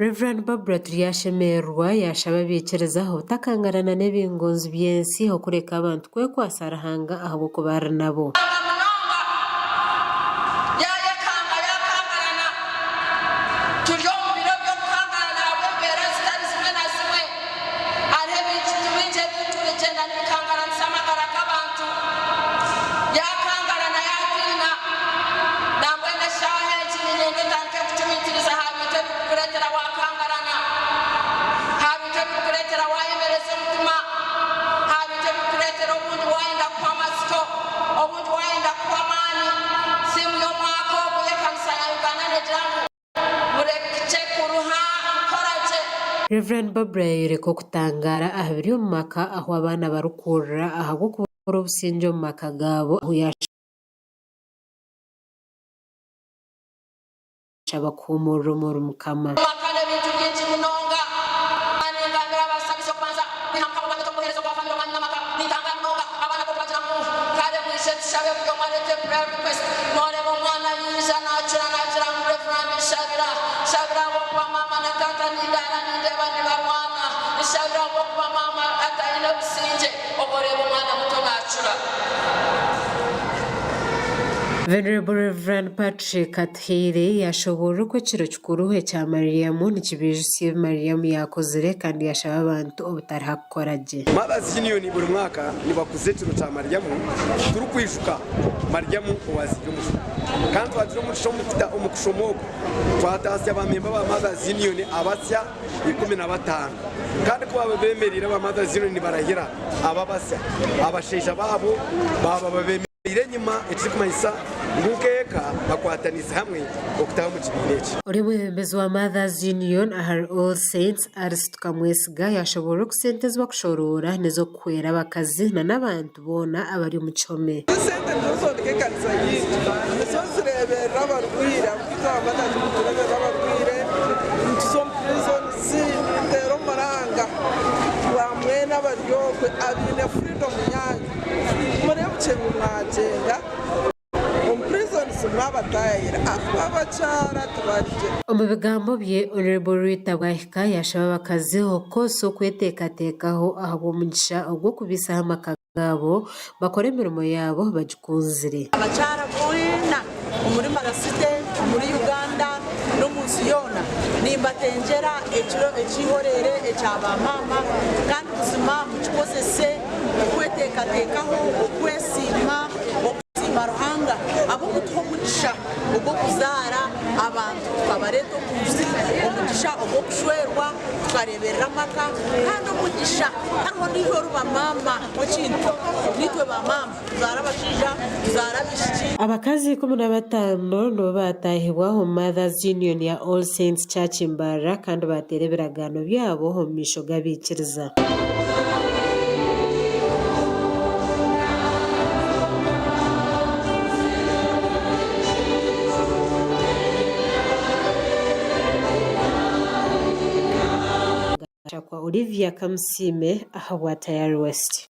Rev. Barbra Turyashemererwa yaashaba abaikiriza obutakangarana n'ebingonzi by'ensi okureka abantu kwekwatsa Ruhanga ahabw'okuba ari nabo. Yanga munonga, yaayekanga, yaakangarana. Turi omu biro by'okukangarana ahabw'embeera zitari zimwe na zimwe. Hariho ebintu bingi ebirikugyenda nibikangaranisa amagara g'abantu. Yaakangarana, yaatiina. Nambwenu eshaaha egi niinyenda otandike kucumitiriza aha bintu ebirikukureetera waakangarana, aha bintu ebirikukureetera waayemereza omutima, aha bintu ebirikukureetera obundi waayenda kuhwa amatsiko, obundi waayenda kuhwa amaani. Thiimu y'omwaka ogu ey'ekanisa ya Uganda neegira ngu. Murekye kuruha kukora gye. Rev. Barbra yayoreka okutangaara aha biri omu maka ahu abaana barikukurira ahabw'okubura obusingye omu maka gaabo ahu yashaba kuhuumurira omuri Mukama. Omu maka n'ebintu bingi munonga. Ningambira abashabizi okubanza kwiha Mukama obwanyeta omu buheereza obwa famire omwanya n'amaka. Nintangaara munonga abaana ku bagira ngu kare mwije tushabe buri omwe areete prayer request. Noreeba omwana yaija nacura nagira ngu Rev. Nshabira, nshabira ahabw'okuba maama na taata nindaara nindeeba nibarwana. Nshabira ahabw'okuba maama ataine busingye. Obwo oreeba omwana muto nacura. Venerable Rev. Patrick Atuhaire yashoboorora oku ekiro kikuru ekya Mariamu nikibiijutsya ebi Mariamu yaakozire kandi yashaba abantu obutariha kukora gye. Mothers Union buri mwaka nibakuza ekiro kya Mariamu turikwijuka Mariamu owaziire omufu. Kandi twagira omugisha omu kushoma oku twataasya ba memba ba Mothers Union abasya 15. Kandi ku baaba bemereire aba Mothers Union nibarahira aba abasya, abashaija baabo baaba babemereire enyima ekirikumanyisa ngu nk'eka bakwataniise hamwe okutaaha omu kibiina eki. Ori omwebembezi wa Mothers Union ahari All Saints, Alice Tukamwesiga yashoboorora oku sente ezi bakushoroora n'ez'okuhwera abakazi na n'abantu boona abari omu kihome. Esente nizo zombeka ekanisa yaitu, nizo zireeberera abarwaire, ahabw'okuba itwe aba Mothers nitureeberera abarwaire, nituza omu prisons, nituteera omuranga hamwe n'abari okwe abaine freedom yaanyu. Mureebukye ngu mwagyenda omu prisons mwabataayayira ahakuba abakyara tibari gye. Omu bigambo bye, Honourable Rita Bwahika yaashaba abakazi okukozesa okweteekateekaho ahabw'omugisha ogw'okubaisaho amaka gaabo bakore emirimo yaabo bagikunzire. Abakyara boona omuri Marasite, omuri Uganda n'omu nsi yoona nimbatengyera ekiro eky'eihoreere ekya ba maama kandi buzima mukikozese okweteekateekaho, okwesiima, okusiima Ruhanga ahabw'okutuha omugisha ogw'okuzaara abantu tukabareeta omu nsi, omugisha ogw'okushwerwa tukareeberera amaka kandi omugisha hariho ondiijo oriba maama w'ekintu naitwe ba maama. Tuzaara abashaija, tuzaara abaishiki. Abakazi 15 nibo baataahibwa omu Mothers Union ya All Saints Church Mbarara kandi baateera ebiragaano byabo omu maisho g'abaikiriza. Gashakwa Olivia Kamusiime ahabwa Tayari West.